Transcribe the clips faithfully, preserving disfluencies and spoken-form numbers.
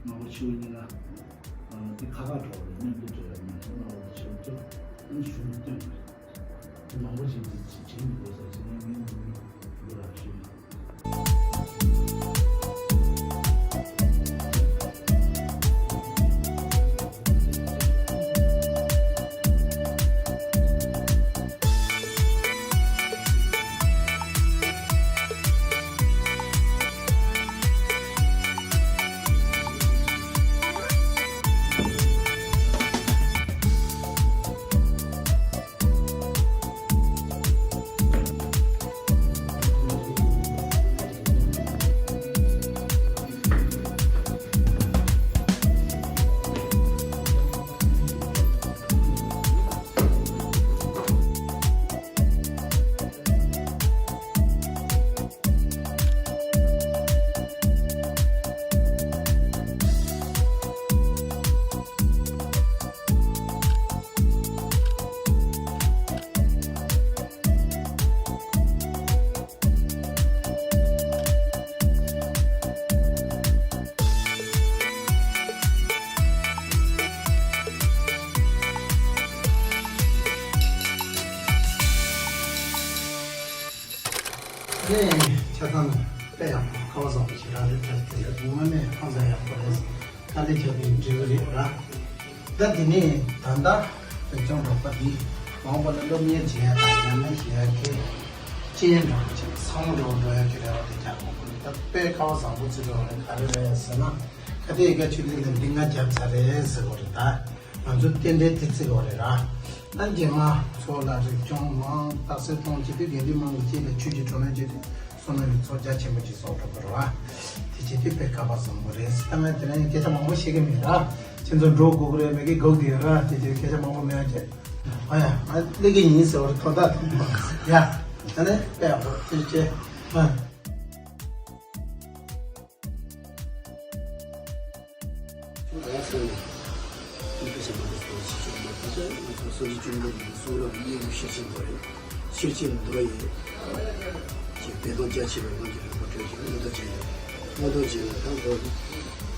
མང་པོ་ཆེ་བ་ཉིད་ལ། ཨ། འདི་ཁ་ཁ་གྲོགས་རེད། མཉམ་དུ་འབྲེལ་བ་མེད་ཚེ་མང་པོ་ཆེ་བ་ཚོ་ཨ་ནི་གཞུང་སྟོན་པ་རེད། མང་པོ་ཞིག་འདི་བྱེད་མི་དགོས་ས་ཟེར་ནས་ངས་མི་མི་ཡོད་ར་ཞུས། ཆ་ཚང་དཔེ་ཡག་པོ་སྐལ་བ་བཟང་པོ་ཞེ་དྲག་རེད། དེ་ཡོད་ངོ་མ་ཧང་སང་ཡག་པོ་རེད། དཀའ་ལས་རྒྱག་པའི་འབྲས་བུ་རེད་ར། ད་དེ་ནས་ད་ལྟ་བོད་ལྗོངས་རོགས་པ་འདི་མ་འོངས་པ་ལ་སློབ་གཉེར་བྱེད་ཡ་དང་ཉམས་ལེན་བྱེད་ཡ་གི་སྤྱན་འདྲ་བོ་ཅིག་བཟང་འགྲོ་འགྲོ་ཡ་གི་རེ་བ་དེ་རྒྱག་དགོས་ཀྱི་རེད། ད་དཔེ་སྐལ་བ་བཟང་པོ་ཅིག་རེད་བ། རེད་ག་རེ་རེད་ཟེར་ན། ཁ་གཏད་ཡི་ག་ཆོས་ལུགས་ལ་འདི་ང་རྒྱབ་ཚར་རེད་ཟེར་དགོས་རེད་ད། ང་ཚོ་རྟེན་འབྲེལ་དེ་བརྩི་དགོས་རེད་ར། ད་རྗེས་མ་ཚོ་ལ་རིག་སྐྱོང་མང་རྟགས་གསལ་གཏོང་བྱེད་དུས་དགེ་འདུན་མང་གི་རྗེས་ལ་ཆོས་ཀྱི་གྲོགས་ལན་བྱེད་དུས་བསོད་ནམས་ཀྱི་ཚོགས་རྒྱ་ཆེན་པོ་ཅིག་གསོག་ཐུབ་པ་རེད་བ། དེ་བྱེད་དུས་དཔེ་སྐལ་བ་བཟང་པོ་རེད། ད་ང་དེ་རིང་སྐད་ཆ་མང་པོ་བཤད་ཀྱི་མེད་ར། ཁྱེད་ཚོ་འགྲོ་དགོས་ཀྱི་རེད། མི་གི་སྒུག་གི་ཡོད་ར། དེ་བྱེད་སྐད་ཆ་མང་པོ་མེད་ཨ་ཅེ། ཨ་ཡ་ང་སླེབས་ཀྱི་ཡིན་ཟེར་བ་རེད། དོ་བདག་དང་ཡ། ད་ནི་དཔེ་ཡག་པོ་ཐུགས་རྗེ་ཆེ། ཨ། ང་ཚོ་ནི་ཨིན་ཕེ་ཤ་མ་དེ་ཚོ་ཕྱི་ཕྱོགས་མ་ཐག་ཆ་ང་ཚོ་སངས་རྒྱས་བཅོམ་ལྡན་འདས་གསུང་རབ་དབྱེར་མེད་ཤེར་ཕྱིན་མདོ་ཡི་ཤེར་ཕྱིན་མདོ་ཡི་ཀྱི་སྦས་དོན་རྒྱ་ཆེ་བའི་དབང་གིས་རིམ་པ་བགྲོད་ཀྱི་མངོན་རྟོགས་རྒྱན་ཡོད། མངོན་རྟོགས་རྒྱན་ལ་ད་མདོ་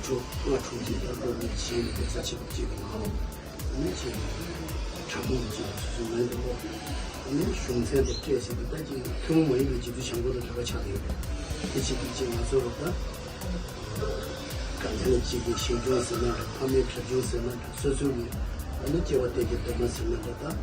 དྲུག་ལྔ་དྲུག་གི་ད་མདོ་ནས་རྗེས་ནས་གདན་ས་ཆེན་པོ་གཅིག་གི་ནང་ལ། ཨ་ནི་ཅིག་དྲང་པོ་ཅིག་སོ་སོའི་ངོས་འདུག་གོ། ཨ་ནི་གཞུང་ཚན་དང་སྤྲད་ཟིན་པ་ད་ཅིག་ཐུན་མོང་མ་ཡིན་པའི་རྗེ་བཙུན་བྱམས་མགོན་དང་འདྲ་བ་ཆགས་ཡོད་པས། དེ་ཅིག་གིས་ཅིག་ང་ཚོ་ལ་ད་གང་ཐད་ལ་ཅིག་གི་ཞིང་སྐྱོང་ཟེར་ན་འདྲ། ཕ་མའི་གྲྭ་ཆུང་ཟེར་ན་འདྲ། སོ་སོའི་གི་ཨ་ནི་སྐྱེ་བ་གཏད་ཀྱི་འདུན་མ་ཟེར་ན་འདྲ། ད་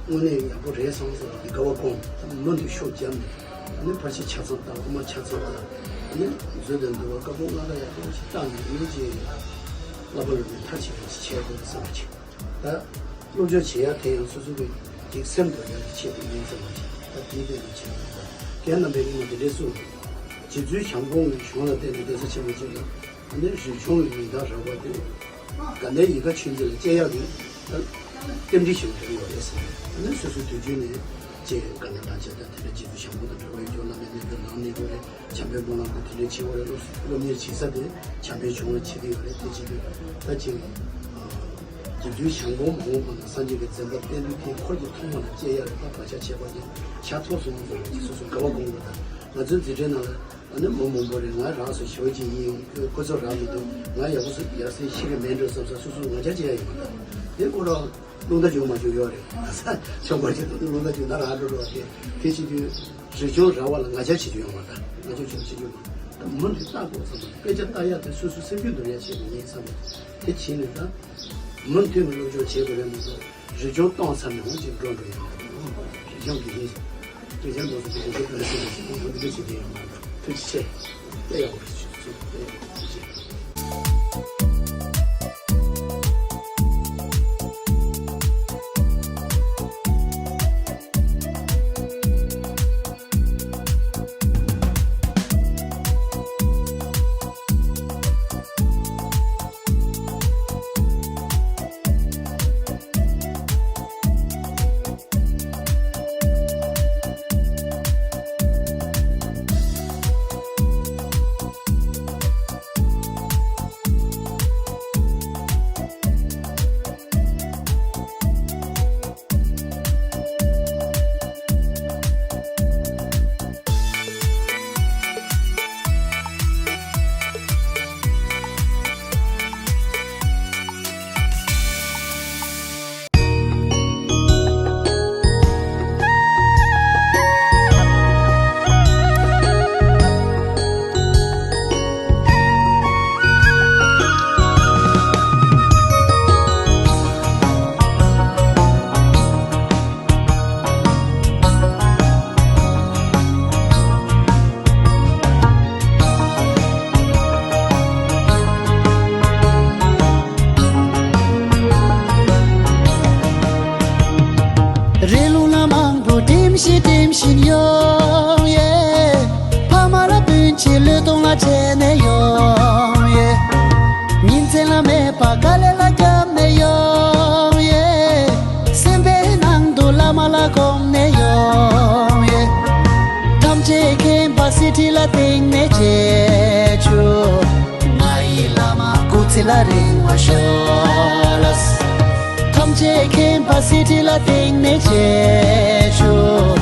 དངོས་གནས་ཡག་པོ་རེད་བསམ་བསམ་གི་དགའ་བ་སྒོམ། ད་མུ་མཐུད་ཤུགས་བརྒྱབ་ནས་ཨ་ནི་ཕར་ཕྱིན་ཆ་ཚང་དང་དབུ་མ་ཆ་ཚང་དང་ཨ་ནི་མཛོད་དང་འདུལ་བ་བཀའ་པོད་ལྔ་ལ་ཡག་པོ་ཞིག་བཏང་ནས་ཨ་ནི་ཅིག་བསླབ་པ་ལ་ནི་མཐའ་གཅིག་ཏུ་བྱེད་དགོས་བསམ་པ་ཅིག་ད་སློབ་སྦྱོང་བྱེད་ཡ་དེ་ཡང་སོ་སོ་གི་ཅིག་སེམས་དང་ཡང་ཆེད་དུ་ཡིན་ཙམ་མ་ཅིག་ད་དེའི་སྟེང་དུ་བྱེད་དགོས། ད་རྒན་རྣམ་པས་ཉི་མ་དེ་འདྲའི་གསུངས། རྗེ་བཙུན་བྱམས་མགོན་གྱི་གཞུང་ལ་བརྟེན་ནས་གདན་ས་ཆེན་པོ་ཅིག་ལ་ཨ་ནི་རིག་གཞུང་གི་མིང་གྲགས་རག་པ་དེ་དགའ་ལྡན་ཡིད་ཀྱི་ཆོས་འཛིན་ལ་སྐྱེ་ཡག་གི་ད་རྟེན་འབྲེལ་ཞིག་འགྲིག་ཡོད་རེད་ཟེར། ཨ་ནི་སོ་སོའི་དུས་རྒྱུན་ནས་ཅིག་དགའ་ལྡན་དང་བཅས་ད་དེ་འདྲ་རྗེ་བཙུན་བྱམས་མགོན་དང་འབྲེལ་བ་ཡོད་རྒྱུ་བླ་མའི་གནས་འདིར་ལངས་གནས་དགོས་རེད། བྱམས་པའི་སྨོན་ལམ་དེ་དེ་འདྲའི་ཆེ་བ་རེད། སློབ་སློབ་གཉེར་བྱེད་ས་དེ་བྱམས་པའི་གཞུང་ལ་བྱེད་ཀྱི་ཡོད་རེད། དེ་བྱེད་དུས་ད་ཅིག་རྗེ་བཙུན་བྱམས་མགོན་མ་འོངས་པ་ན་སངས་རྒྱས་ཀྱི་འཛིན་པ་བསྟན་འདུས་དེའི་འཁོར་གྱི་ཐོག་མ་ལ་སྐྱེ་ཡ་རེད། ད་བག་ཆགས་ཆད་པ་དེ་ཆ་མཐོ་སོང་ཙང་ཅིག་སོ་སོ་དགའ་བ་སྒོམ་དགོས། ད་ང་ཚོའི་འཛིན་གྲྭའི་ནང་ལ་ཨ་ནི་མི་མང་པོ་རེད། ང་རང་སོ་ཞོ་གཅིག་ཡིན། ཁོ་ཚོ་རག་མི་འདུག་ང་ཡག་པོ་སུ་ཡག་སེ་ཤེས་ཀྱི་མེད་འགྲོ་བསམ་ས་སོ་སོ་ང་རྒྱལ་ཅི་ཡ་ཡོད་མ་རེད། དེ་ཁོ་རང་རླུང་རྟ་རྒྱུག་མ་རྒྱུག་ཡོད་རེད། ང་ས་ཆོག་པ་ཅིག་ཏུ་རླུང་རྟ་རྒྱུག་ན་རག་འགྲོ་འགྲོ་བ་དེ་དེ་བྱེད་དུས་རིག་སྐྱོང་རག་པ་ལ་ང་རྒྱལ་བྱེད་རྒྱུ་ཡོད་མ་རེད། ང་ཚོ་ཆོག་བྱེད་རྒྱུ་མ་རེད། ད་མུ་མཐུད་བལྟ་དགོས་བསམ་ས། དཔེ་ཆ་ལྟ་ཡ་དེ་སོ་སོ་སེམས་རྒྱུད་འདུལ་ཡ་བྱེད་དགོས་ངས་བསམ་པ་དེ་བྱས་ནས་ད་མུ་མཐུད་ནས་སློབ་སྦྱོང་བྱེད་དགོས་རེད་མ་གཏོགས། རིག་སྐྱོང་གཏོང་ཚར་ནས་འོང་ཅིག་འགྲོ་འགྲོ་ཡིན། རིག་སྐྱོང་གི་ཡིན། སྐད་ཆ་འདི་ཚོ་དེ་འདྲ་འདི་འདྲ་བྱེད་དེ་ཡོང་མ་རེད། ཐུགས་རྗེ་ཆེ། དཔེ་ཡག་པོ་ཞིག་ཚུགས། དཔེ་ཡག་པོ་ཞིག་ཚུགས། རི་ལུང་ལ་མང་པོ་འགྲིམ་བཞིན་འགྲིམ་བཞིན་ཡོང་ཡེ། ཕ་མ་ལ་སྤུན་མཆེད་བློས་གཏོང་ལ་བྱས་ནས་ཡོང་ཡེ། ཉིན་མཚན་ལ་མེད་པ་དཀའ་ལས་ལ་བརྒྱབ་ནས་ཡོང་ཡེ། སེམས་པའི་ནང་དུ་བླ་མ་ལ་དགོངས་ནས་ཡོང་ཡེ། ཐམས་ཅད་མཁྱེན་པ་གསེར་ཁྲི་ལ་བཏེགས་ནས་མཇལ་བཅུག་ང་ཡི་བླ་མ་སྐུ་ཚེ་ལ་རིང་བར་ཤོག་ལགས། ཐམས་ཅད་མཁྱེན་པ་གསེར་ཁྲི་ལ་བཏེགས་ནས་མཇལ་བཅུག་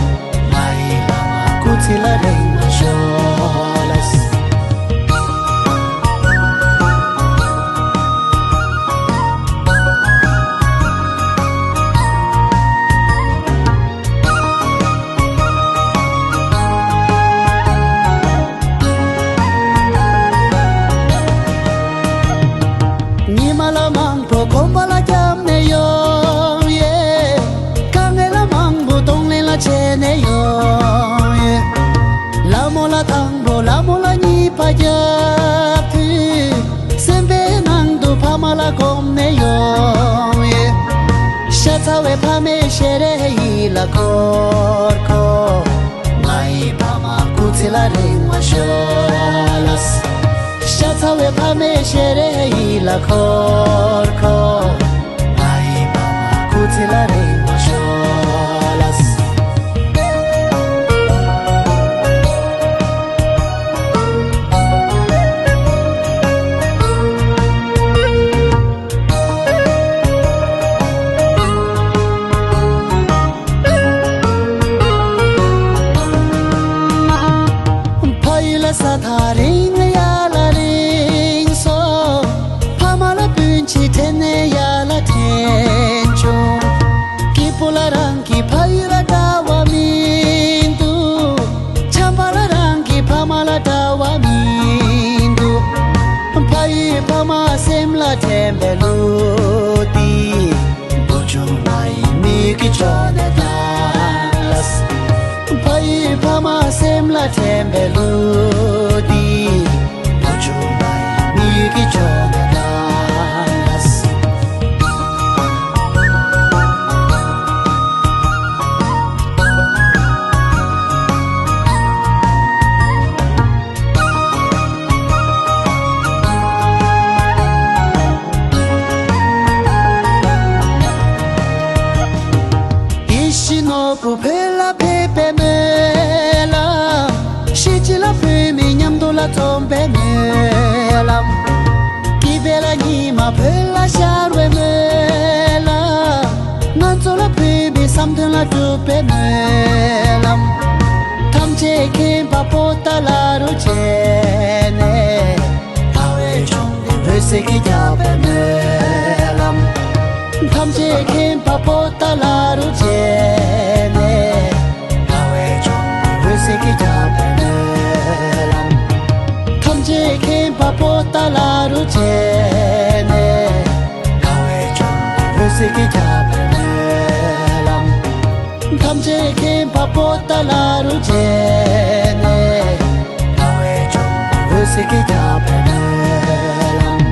ང་ཡི་བླ་མ་སྐུ་ཚེ་ལ་རིང་བར་ཤོག་ལགས། ཚ་བའི་ཕ་མའི་ཞལ་རས་ཡིད་ལ་འཁོར་འཁོར། ང་ཡི་ཕ་མ་སྐུ་ཚེ་ལ་རིང་བར་ཤོག་ལགས། ཤ་ཚ་བའི་ཕ་མའི་ཞལ་རས་ཡིད་ལ་འཁོར་འཁོར། ང་ཡི་ཕ་མ་སྐུ་ཚེ་ལ་རིང་བར་ཤོག་ལགས། ཕ་ཡུལ་ལ་ས་ཐག་རིང་ཡར་ལ་རིང་སོང་། ཕ་མ་ལ་སྤུན་མཆེད་དྲན་ནས་ཡར་ལ་དྲན་བྱུང་། སྐྱིད་པོ་ལ་རང་གི་ཕ་ཡུལ་ལ་འདྲ་བ་མི་འདུག་བྱམས་པ་ལ་རང་གི་ཕ་མ་ལ་འདྲ་བ་མི་འདུག་ཕ་ཡུལ་ཕ་མ་སེམས་ལ་དྲན་པའི་གླུ་འདི། བུ་ཆུང་ང་ཡི་མིག་གི་ཕྱོགས་ནས་ལྟ་ལ། ཕ་ཡུལ་ཕ་མ་སེམས་ལ་དྲན་པའི་གླུ་འདི། བུ་ཆུང་ང་ཡི་མིག་གི་ཕྱོགས་ནས་ལྟ་ལ། ཡིད་བཞིན་ནོར་བུ་བོད་ལ་ཕེབས་པའི་སྨོན་ལམ། གཞིས་བྱེས་ལ་བོད་མི་མཉམ་དུ་ལ་འཛོམས་པའི་སྨོན་ལམ། སྐྱིད་པའི་ལ་ཉི་མ་བོད་ལ་ཤར་བའི་སྨོན་ལམ། ང་ཚོ་ལ་བོད་མི་བསམ་དོན་ལ་འགྲུབ་པའི་སྨོན་ལམ། ཐམས་ཅད་མཁྱེན་པ་པོ་ཏཱ་ལ་རུ་བྱས་ནས། དགའ་བའི་ལྗོངས་འདི་འོད་ཟེར་གྱིས་ཁྱབ་པའི་སྨོན་ལམ། ཐམས་ཅད་མཁྱེན་པ་པོ་ཏཱ་ལ་རུ་བྱས་ནས། དགའ་བའི་ལྗོངས་འདི་འོད་ཟེར་གྱིས་ཁྱབ་པའི་སྨོན་ལམ། ཐམས་ཅད་མཁྱེན་པ་པོ་ཏཱ་ལ་རུ་བྱས་ནས། དགའ་བའི་ལྗོངས་འདི་འོད་ཟེར་གྱིས་ཁྱབ་པའི་སྨོན་ལམ། ཐམས་ཅད་མཁྱེན་པ་པོ་ཏཱ་ལ་རུ་བྱས་ནས། དགའ་བའི་ལྗོངས་འདི་འོད་ཟེར་གྱིས་ཁྱབ་པའི་སྨོན་ལམ།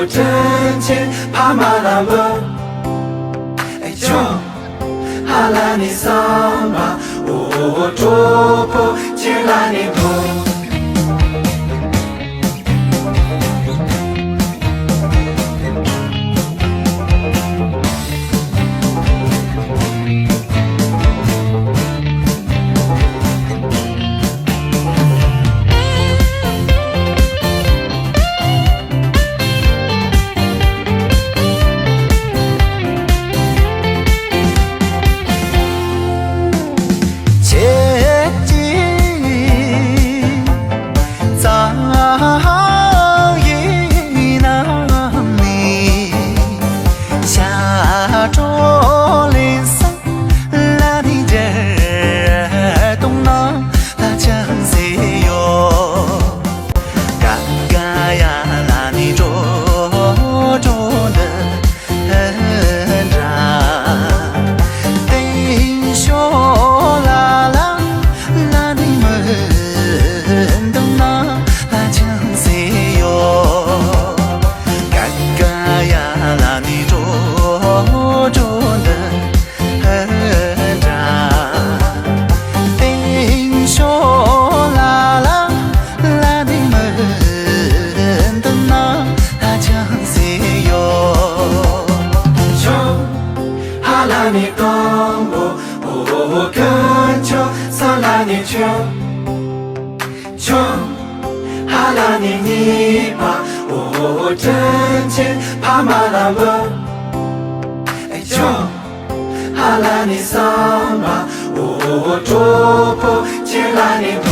དྲིན་ཆེན་ཕ་མ་ལ་འབུལ། ཁྱོད་ཧ་ལ་ནི་བསམ་པ། འོ་གྲོགས་པོ་ཁྱེད་ལ་ནི་འབུལ། ཁྱེད་ཀྱི་རྩ་བའི་ནང་ནས་ཞབས་བྲོ་ལེན་ས་ལ་ནི་འགྱུར་གཏོང་ནང་ལ་ཅང་ཟེར་ཡོད། ག་ག་ཡ་ལ་ནི་འགྲོ་འགྲོ་འདི་འདྲ། སྟེང་ཤོག་ལ་ལ་ལ་ནི་མི་འདུག་ན་ལ་ཅང་ཟེར་ཡོད། ག་ག་ཡ་ལ་ནི་འགྲོ་འགྲོ་འདི་འདྲ། སྟེང་ཤོག་ལ་ལ་ལ་ནི་མི་འདུག་ན་ལ་ཅང་ཟེར་ཡོད། ཁྱོད་ཧ་ལ་ནི་དང་པོ། འོ་ཀུན་ཁྱོད་ས་ལ་ནི་ཁྱོད། ཁྱོད་ཧ་ལ་ནི་གཉིས་པ། འོ་དྲིན་ཆེན་ཕ་མ་ལ་འབུལ། ཁྱོད་ཧ་ལ་ནི་གསུམ་པ། འོ་གྲོགས་པོ་ཁྱེད་ལ་ནི་འབུལ།